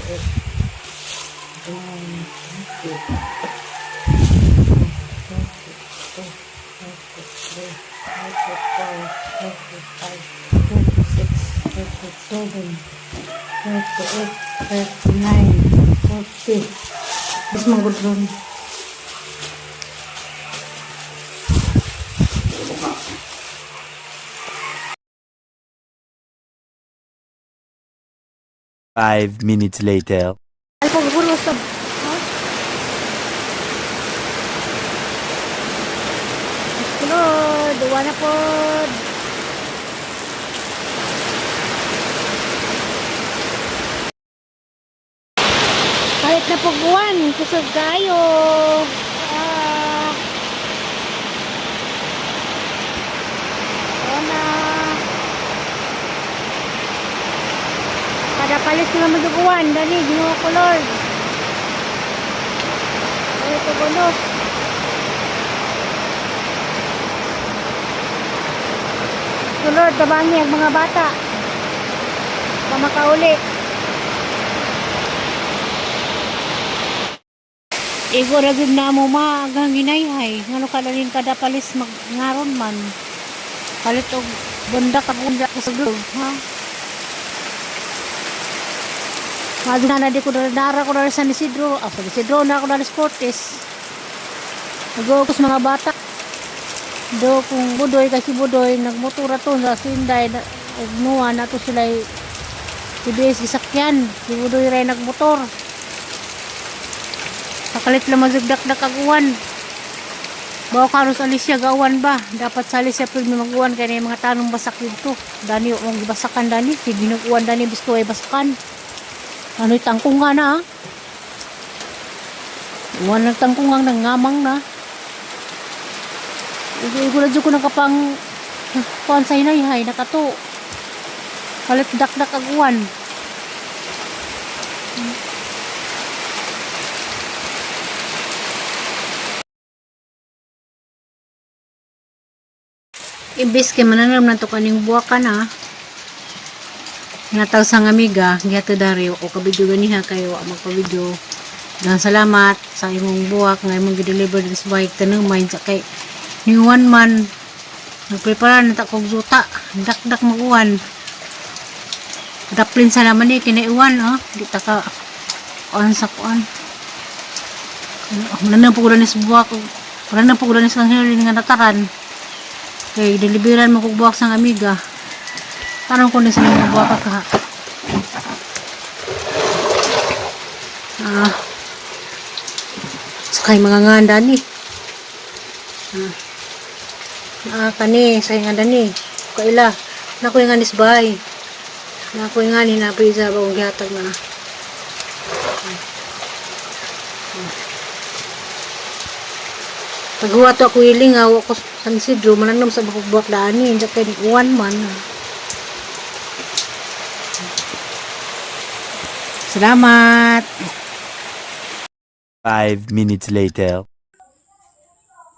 8, 9, 20, 22, 23, 24, 25, 26, 27, 28, 39, 40. Mas manggod ron. 5 minutes later. Ay, pagpuro sa... Ha? Lord, duwa na po. Kahit na pagbuwan, kusog kayo. Ah. Ona. Kada palis ko naman duguan, dani, Ginoo ko Lord. Ay, ito gunos. So Lord, tabangi ang mga bata. Pamakauli. Igo ra jud na mo ma ang hinayhay. Ngano ka dalhin kada palis magngaron man. Palit og bunda ka bunda sa ha. Maduna na di ko dara ko dara San Isidro. Ah, San Isidro na ako dara sa Cortes. Nag-uukos mga bata. Do kung budoy kasi budoy nagmotora to sa Sinday na ug nuwa na to sila TBS gisakyan. Si budoy ray nagmotor. Pakalit lang mazugdak-dak ang uwan. Bawa karon sa Alicia gawan ba? Dapat sa Alicia pud may mag-uwan kay na yung mga tanong basak dito. Dani ang gibasakan dani, sige nag-uwan dani bisko ay basakan. Ano'y tangkungan na ah. Uwan ng tangkungan nangamang na. Igo na dyan ko nakapang kuan sa hinayhay, nakato. Palit dakdak ang uwan. Imbis kay mananam na to kaning buwakan ah. Nataw sa nga amiga, gihato dari o kabidyo ganiha kayo wa magpabidyo. Daghang salamat sa imong buwak nga imong gi-deliver this bike tanumay sa kay ni one man nagprepara na ta kog zuta, dakdak maguwan. Daplin sa naman ni kinaiwan oh, di ta ka kuan sa kuan. Mananam po ko na sa buwak, mananam po ko na sa nga nataran. Kay deliveran mo kog buwak sa amiga. Tanong ko ni sa mga buwak ka. Ah. Sakay mga nganda ni. Ah. Ah, kani sa nga dani. Kaila. Nako nga nisbay. Nako nga ni na pizza ba kung gihatag na. Paghuwa to ako hiling nga wa ko San Isidro mananam sa bakog buwak dani sa kay uwan man. Salamat. 5 minutes later.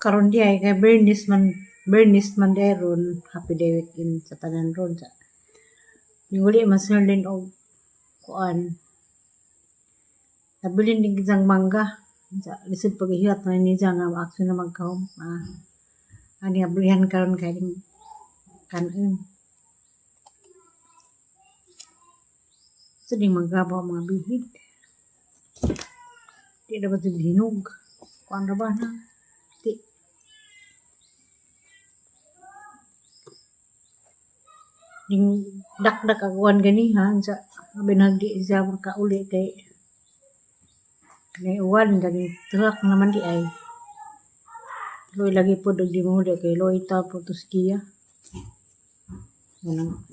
Karon di ay kay Bernice man di ay ron happy day weekend sa tanan ron sa Ninguli man sila din og kuan. Nabilin din isang mangga. Sa lisod paghihat na niya nga action na magkahom. Ah, ani ablihan karon kay kanon. Sa ding mangga ba mga bihig. Di na ba ito hinog? Kuan ra ba na? Di. Ding dakdak aguan gani ha sa binagdi siya makauli kay kay uwan gani tuak naman di ay. Loy lagi po og di mo huli kay loy ta po to skiya. Anong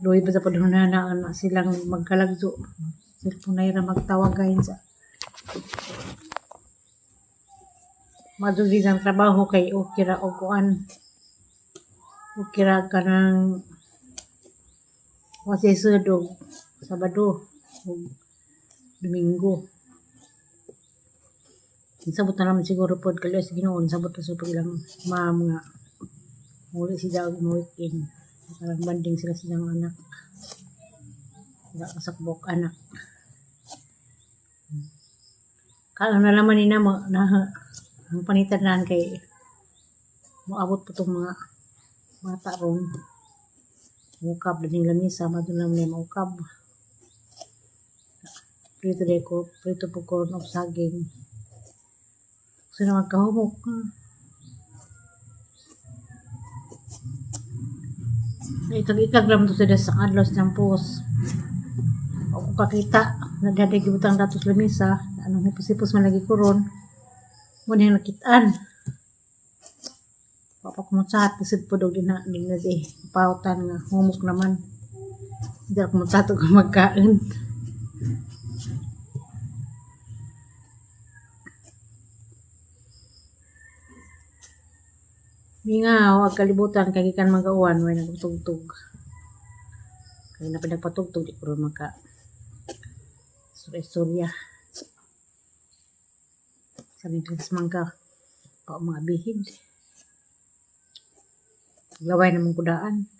loy ba sa padhuna na na silang magkalagzo. Cellphone na ira magtawag gayon sa Madugi ang trabaho kay okay ra og kuan. Okay ra kanang wasi sud og Sabado ug Domingo. Sabot na naman siguro pod kay sa Ginoo, sabot na sa ilang ma'am nga muli siya og weekend. Parang banding sila silang anak. Wala kasakbok anak. Kaon na naman ni na, na ang panitan na kay moabot po itong mga bata ron. Mukab na ning lamisa, madun naman ni maukab. Prito de ko, prito po ko og saging. Gusto na magkahumok. Itag-itag lang to sila sa adlaw sa pos. Ako kakita, nagdadag butang datos lamisa, anong hipos-hipos man lagi ko ron. Mo na nakitaan. Papa ko mo chat, isip po daw din na, din na di, pautan nga, humok naman. Hindi ako mo-chat og magkain. Mingaw, ag kalibutan, kay gikan magauan, way nagtugtog. Kaya na pinagpatugtog, di ko rin maka istorya. Sabi ko sa mangga, pa mga bihid. Laway naman kudaan.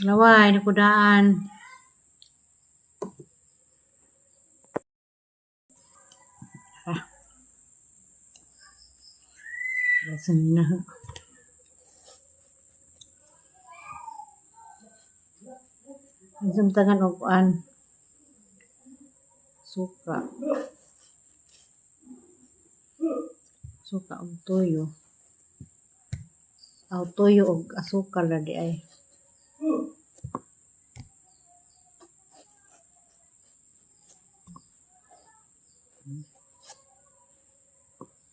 Laway na kudaan. Ah. Rasan na. Ang samtangan og kuan. Suka. Suka og toyo. Aw, toyo og asukal ra di ay.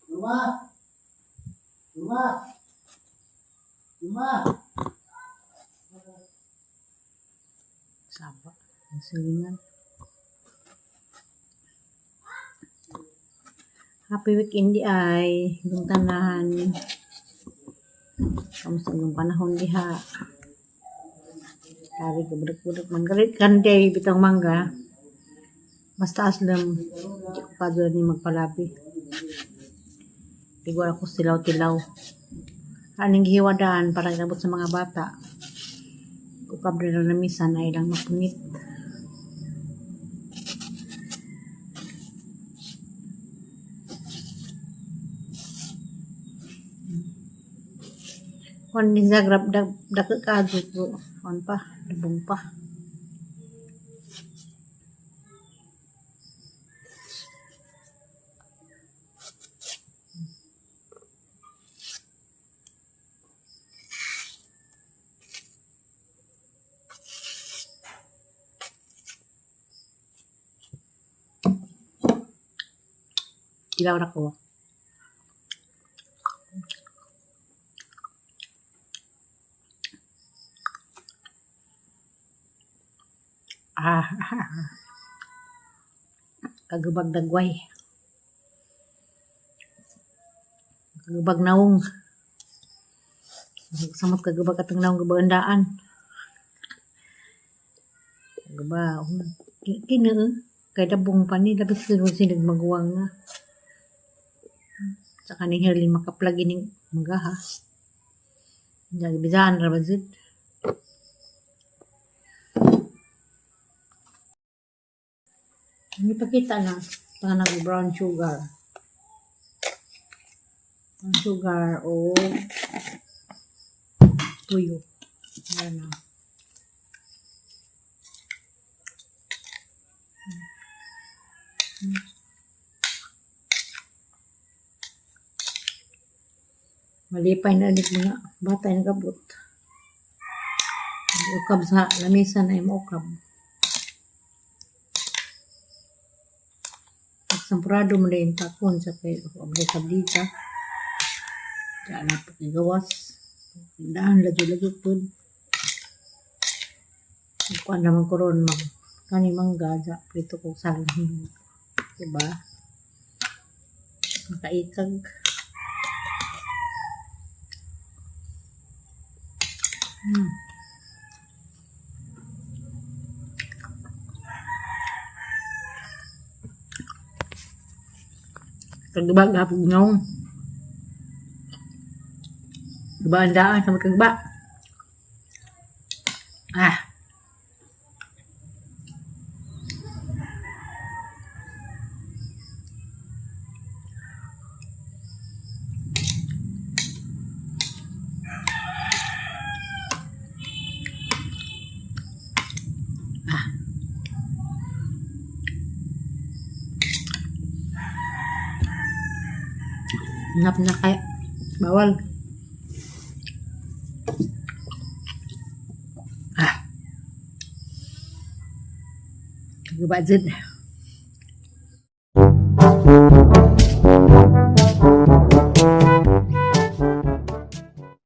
Luma! Luma! Luma! Saba. Ang silingan. Happy weekend di ay. Yung tanan. Kamusta yung panahon diha? Dari kabudak-budak man. Galit kan day bitang mangga. Basta aslam. Di ko pa doon ni magpalabi. Tigwa ako silaw-tilaw. Aning gihiwadaan para inabot sa mga bata. Ukab na lang namisan ay lang mapunit. Kon din sa grab dag dak ka ko kon pa dubong pa. Ilaw na ko. Ah, kagubag dagway. Kagubag naong. Samot kagubag atong naong gabandaan. Kagubag. Kini kay dabong pa ni labis siguro sinig maguwang na. Sa kaning Herlin makaplag ining magaha. Bisaan ra ba jud? Ipakita na panag brown sugar. Brown sugar o tuyo. Ayan na. Malipay na ulit mga bata yung gabot. Ukab sa lamesa na yung ukab. Pagsampurado mo na yung takon sa kay obli kablita. Diyan na pakigawas. Daan, ladyo-ladyo po. Kuan naman ko ron mag kani mangga ja prito ko saging. Diba? Makaikag. Kagba gapog ngong. Gabaan daan sa magkagba. Nap na kay bawal. Ah. Kagaba jud.